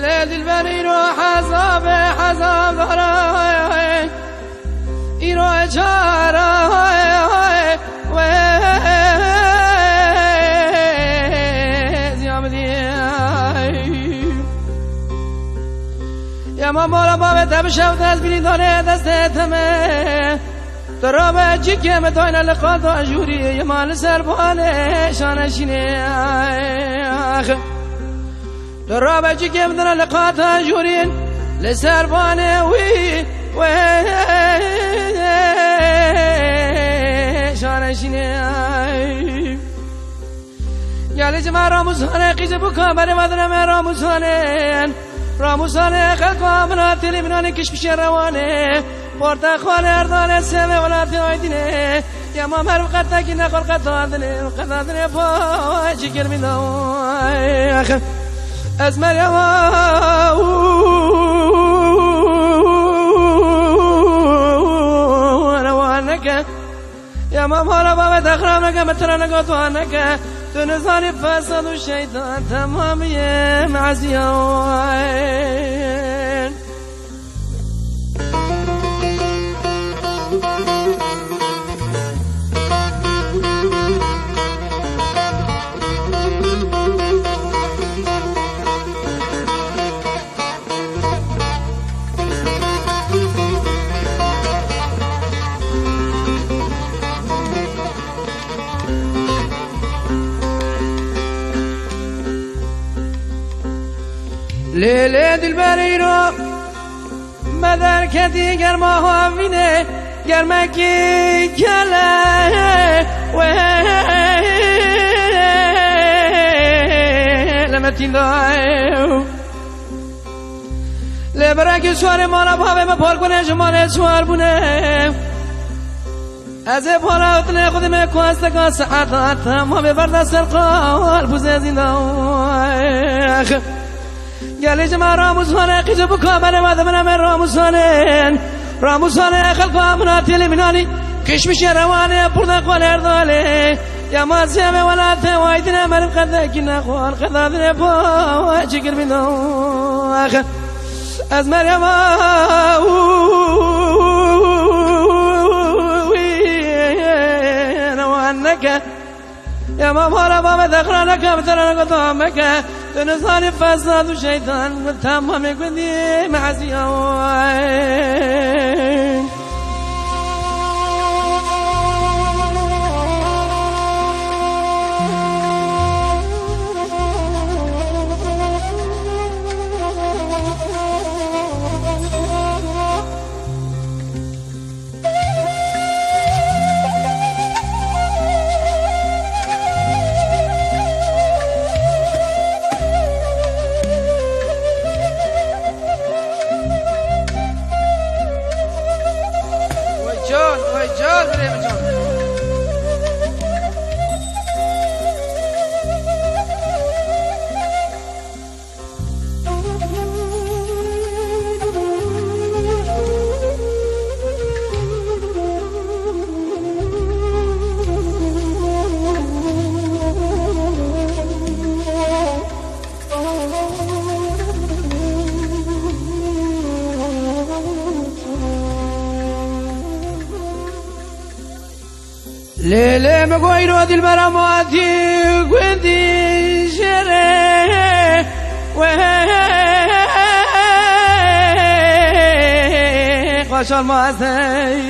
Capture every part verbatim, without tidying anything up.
Lê dilber îro hezabê hezabdara, îro çara wê ziya min dî. Ya ma mala bavê te bi şev dest birîndanê destê te me. Tu rabe cikê min dayne li qata jûrî, yema li ser banê şane şînê. Tu rabe cikê min dayne li qata jûrîn, li ser banê wî wê şane şînê. Gelê ji me ramûsanê qîzê bûka berê vedine me ramûsanên. Ramûsanê xelka min a têlê minanê kişmişê rewanê. Portexalê erdanê sêvê welatê aydînê. Yema merv qetekî nexwar qetadinê, qetadinê pa çi kirmî da. Ez Meryema rewan neke. Ya mam hala bavê te xirab neke, min tira negot wan neke. Tu nizanî fesad û şeytan temamiyê meziya wan. Lê lê dilberî ro me derketî germa havînê germekî kele wê li me tîndaye. Lê birekî çarê mala bavê me parkbûne ji malê çar bûne. Ez ê para û dilê xwe dime ku ez teka saeta temamê berda ser qal bûzê zîndan. Gelê ji me ramûzane qîz û bika berê me dimine me ramûzanên. Ramûzane xelka min a têlê mînanî kişmişê rewanê purda xwe lerdalê. Ya ma ziyavê welatê waydine merim qedekî nexwan qedadine pa çikir bîno. Ez Meryema wî rewan neke. Ya ma mala bavê te xira neke, bi te re neke, tu meke. Tu nizanî fesad û şeytan bi temamê gundî meziya wan. Vay can, vay can, birê min can. Lê lê min got îro dilbera ma dî gundî jêrê wê xweşan mazey.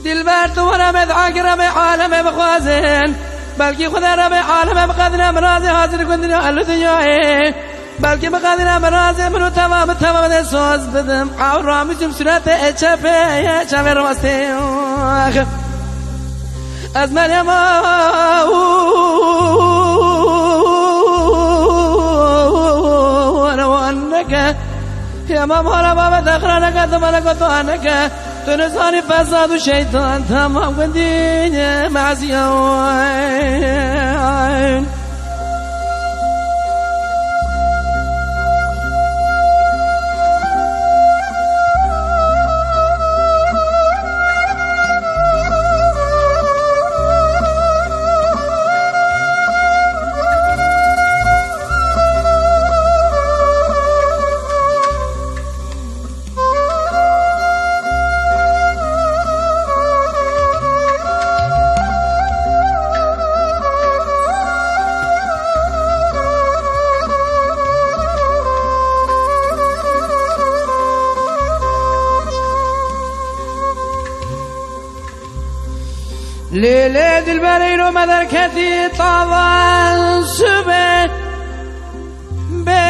Dilber tu were me dua ki Rebê alemê bixwazin. Belkî Xwedê Rebê alemê biqedine mirazê hazir gundî li dinyayê. Belkî biqedîne mirazê min û teva min teva de soz bidim. Ew ramîsim sûretê ê çepê ye çavê rastê. Ez Meryema rewan neke. Yema mala bavê te xira neke, tu meleko tu neke. Tu nizanî fesad û şeytan temam gundî meziya wan. Lê lê dilberê îro me derketî tavan sibê bê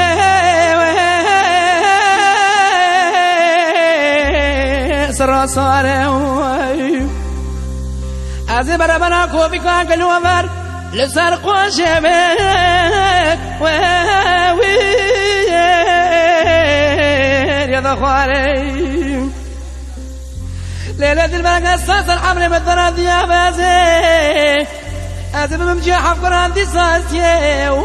sira sare. Ez ê berebena kovîka gelo ver li ser qoşê bê wê wî yê de xwarê. Lê lê dilberek ez sed ser emrê min dera diya bezê. Ez ê bibim cihê hevkuran dîsa ez yê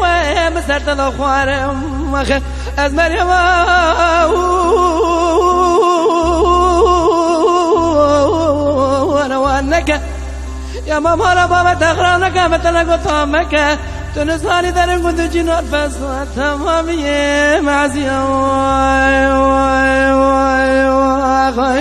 wê min ser te de xwarim. Wexe ez Meryema wana wan neke. Ya mam hala baba texra neke, me te negot tam meke. Tu nizanî derin gund û cînan fes temamiyê meziyê. Vay, vay, vay, vay.